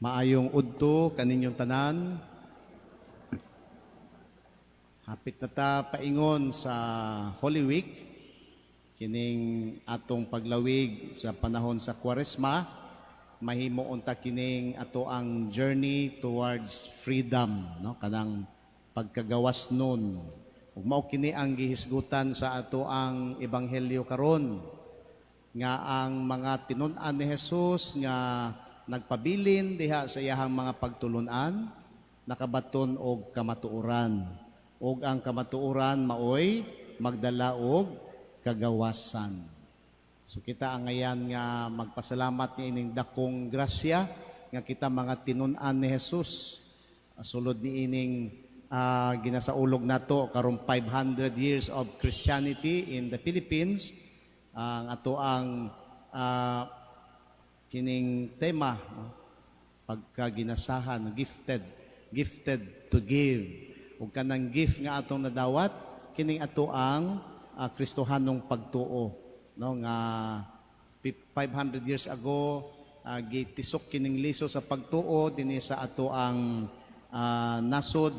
Maayong udto kaninyong tanan. Hapit na ta paingon sa Holy Week, kining atong paglawig sa panahon sa Kwaresma, mahimo unta kining ato ang journey towards freedom, no, kanang pagkagawas nun. Ug mao kini ang gihisgutan sa ato ang ebanghelyo karon nga ang mga tinun-an ni Jesus nga nagpabilin diha sa iyahang mga pagtulunan nakabaton og kamatuoran, ug ang kamatuoran maoy magdala og kagawasan. So kita angayan nga magpasalamat ni ining dakong grasya nga kita mga tinun-an ni Jesus. Sulod ni ining ginasaulog nato karong 500 years of Christianity in the Philippines, ang ato ang kining tema, no? Pagkaginasahan, gifted, gifted to give. Ug kanang gift nga atong nadawat kining ato ang Kristohanong pagtuo, no, nga 500 years ago gitisok kining liso sa pagtuo dinhi sa ato ang nasod,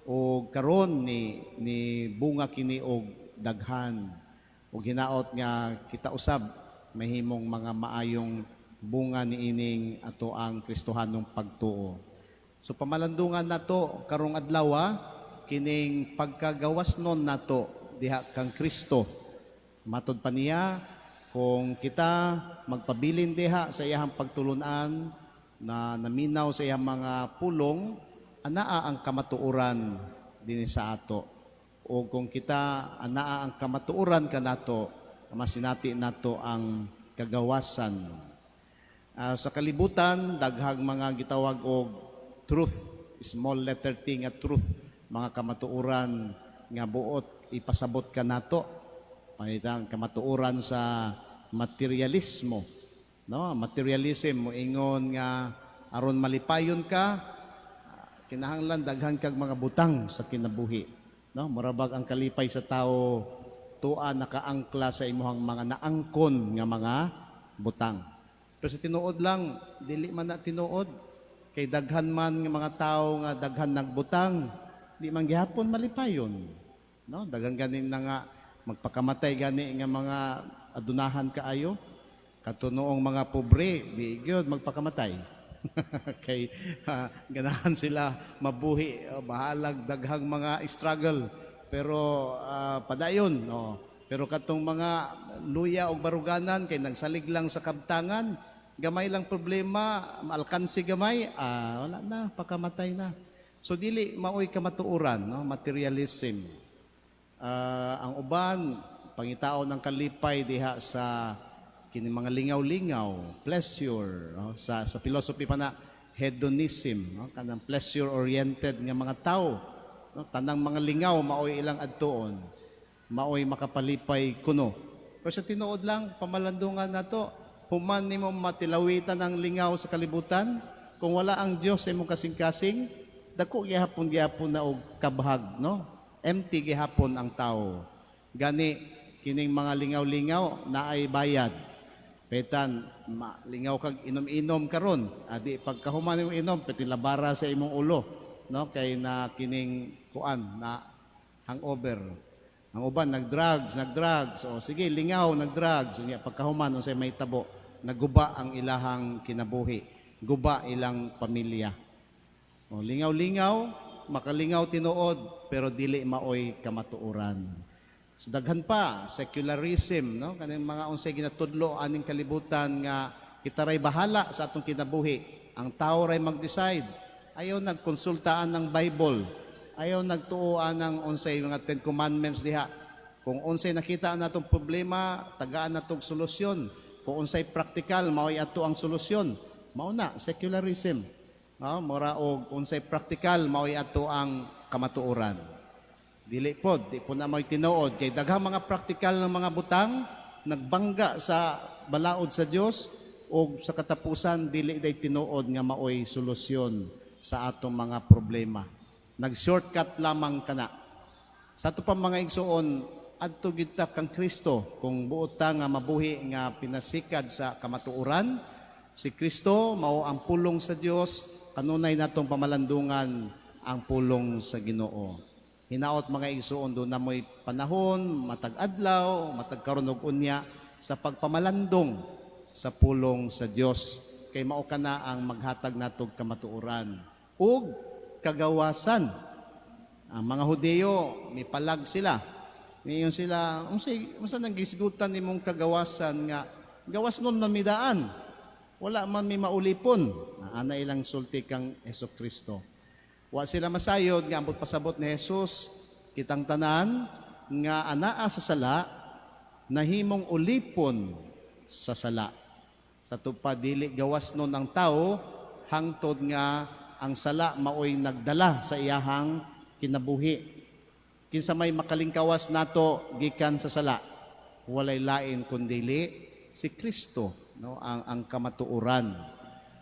ug karon ni bunga kini og daghan, ug hinaot nga kita usab mahimong mga maayong bunga niining ato ang Kristohanong pagtuo. So pamalandungan nato karong adlaw kining pagkagawas nun nato diha kang Kristo. Matod pa niya, kung kita magpabilin diha sa iyahang pagtulunan na naminaw sa iyang mga pulong, anaa ang kamatuoran dinhi sa ato. O kung kita anaa ang kamatuoran kanato, masinati nato ang kagawasan. Sa kalibutan, daghang mga gitawag og truth, small letter T nga truth, mga kamatuoran nga buot ipasabot kanato. Pangitang kamatuoran sa materialismo. No, materialism moingon nga aron malipayon ka, kinahanglan daghan kag mga butang sa kinabuhi. No, murabag ang kalipay sa tao tua nakaangkla sa imuhang mga naangkon nga mga butang. Pero sa tinuod lang, dili man na tinuod. Kay daghan man nga mga tao nga daghan nagbutang, di man gihapon malipayon. No, daghan gani na nga magpakamatay gani nga mga adunahan kaayo. Katunoong mga pobre, di gyud magpakamatay. Kay ganahan sila mabuhi, bahalag daghang mga struggle, pero padayon, no. Pero katong mga luya og baruganan kay nagsalig lang sa kabtangan, gamay lang problema, maalkansi gamay, wala na, pakamatay na. So dili maoy kamatuoran, no, materialism. Ang uban pangitaon ng kalipay diha sa kini mga lingaw-lingaw, pleasure, no? Sa philosophy pa na hedonism, no? Kanang pleasure oriented nga mga tao, no? Tanang mga lingaw maoy ilang adtuon, maoy makapalipay kuno. Pero sa tinuod lang, pamalandungan nato, human nimo matilawitan ang lingaw sa kalibutan, kung wala ang Dios sa imong kasing-kasing, dako gihapon gihapon na og kabhag, no? Empty gihapon ang tao. Gani kining mga lingaw-lingaw naay bayad. Petan, lingaw kag inom-inom karon, adi pagkahuman nimo inom, pwede labara sa imong ulo, no? Kay na kining kuan na hangover. Ang uban nagdrugs, nagdrugs. O sige, lingaw nagdrugs. Unya pagkahuman, unsay mahitabo? Naguba ang ilahang kinabuhi, guba ilang pamilya. O lingaw-lingaw, makalingaw tinuod, pero dili maoy kamatuoran. So daghan pa secularism, no, kaning mga unsay ginatudlo aning kalibutan nga kita ray bahala sa atong kinabuhi. Ang tao ray mag-decide. Ayaw nagkonsultaan ng Bible. Ayaw nagtuoan ng unsay mga Ten Commandments diha. Kung unsay nakita natong problema, tagaan natong solusyon. Kung unsay praktikal, mao'y ato ang solusyon. Mao na secularism. No, mura og unsay praktikal, mao'y ato ang kamatuoran. Dili pod, di po na mo'y tinuod kay daghang mga praktikal ng mga butang nagbangga sa balaod sa Dios, og sa katapusan dili day tinuod nga maoy solusyon sa atong mga problema. Nag-shortcut lamang kana. Sa ato pa, mga igsuon, adto gyud ta kang Kristo kung buot ta nga mabuhi nga pinasikad sa kamatuoran. Si Kristo mao ang pulong sa Dios, kanunay natong pamalandungan ang pulong sa Ginoo. Hinaot, mga igsuon, duna mo'y panahon, matag adlaw, matag karon ug unya sa pagpamalandong sa pulong sa Dios kay mao kana ang maghatag natog kamatuoran ug kagawasan. Ang mga Hudiyo, mipalag sila. Ngayon sila, "Unsa nang gisgutan nimong kagawasan nga gawas nun man mi daan? Wala man mi maulipon." Ana ilang sulti kang Hesus Kristo. Wa sila masayod nga ambot pasabot ni Jesus, kitang tanan nga anaa sa sala nahimong ulipon sa sala. Sa tupad dili gawas nun ang tao hangtod nga ang sala maoy nagdala sa iyahang kinabuhi. Kinsa may makalingkawas nato gikan sa sala? Walay lain kundili si Kristo, no, ang kamatuoran.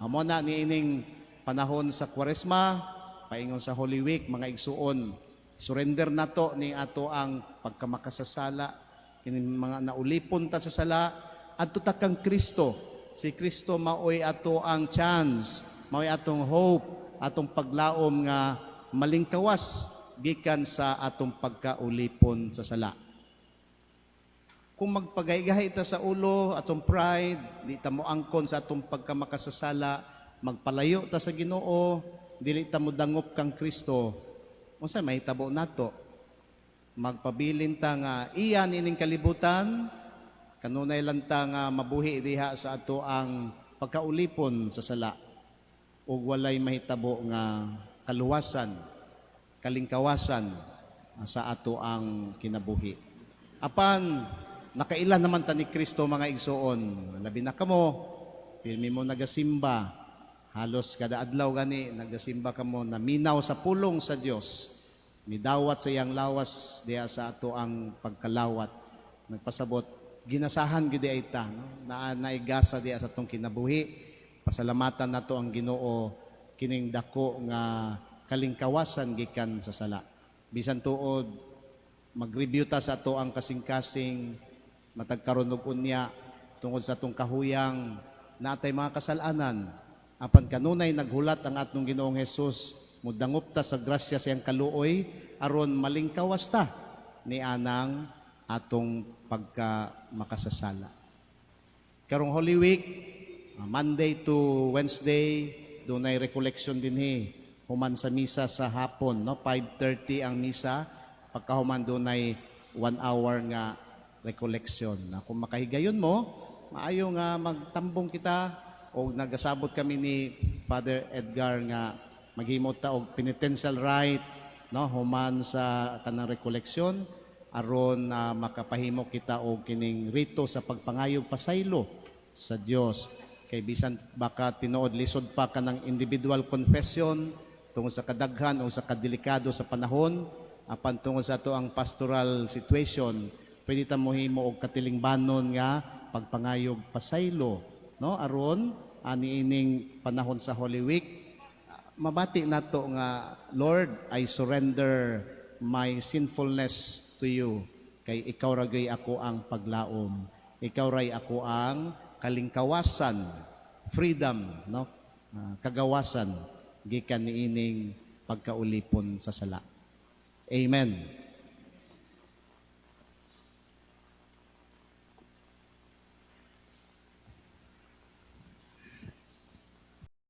Amo na niining panahon sa Kwaresma paingon sa Holy Week, mga igsuon, surrender nato ni ato ang pagkamakasasala, kini mga naulipon ta sa sala, adto ta kang Kristo. Si Kristo maoy ato ang chance, maoy atong hope, atong paglaom nga malingkawas gikan sa atong pagkaulipon sa sala. Kung magpagaygahay ta sa ulo, atong pride, di ta mo angkon sa atong pagkamakasasala, magpalayo ta sa Ginoo, dili ta mo dangop kang Kristo, unsa mahitabo nato? Magpabilin ta nga iyan ining kalibutan, kanunay lang ta nga mabuhi diha sa ato ang pagkaulipon sa sala ug walay mahitabo nga kaluwasan, kalingkawasan sa ato ang kinabuhi. Apan nakaila naman ta ni Kristo, mga igsuon, labi na kamo, pirmi mo nagasimba, halos kada adlaw gani nagasimba kamo, naminaw sa pulong sa Dios, midawat sa iyang lawas diha sa ato ang pagkalawat. Nagpasabot, ginasahan gyud ay ta, no? Naa naigasa diha sa atong kinabuhi. Pasalamatan nato ang Ginoo kining dako nga kalingkawasan gikan sa sala. Bisan tuod mag-review ta sa ato ang kasing-kasing matag karon ug unya tungod sa atong kahuyang, natay mga kasalanan, apan kanunay naghulat ang atong Ginoong Hesus, mudangop ta sa grasya sa iyang kaluoy aron malingkawas ta ni anang atong pagka makasasala. Karong Holy Week, Monday to Wednesday, dunay recollection dinhi human sa misa sa hapon, no? 5:30 ang misa, pagkahuman dunay 1 hour nga recollection. Na kung makahigayon mo, maayo nga magtambong kita o nagasabot kami ni Father Edgar nga maghimo ta og penitential rite, no, human sa kanang recollection aron na makapahimo kita og kining rito sa pagpangayog pasaylo sa Dios, kay bisan baka tinuod lisod pa kanang individual confession tungod sa kadaghan o sa kadelikado sa panahon, apan tungod sa ato ang pastoral situation, pwede ta mohimo og katilingbanon nga pagpangayog pasaylo, no, aron ani ining panahon sa Holy Week mabati nato nga, "Lord, I surrender my sinfulness to you kay ikaw ra gyud ako ang paglaom, ikaw ray ako ang kalingkawasan," freedom, no? Kagawasan gikan niining pagkaulipon sa sala. Amen.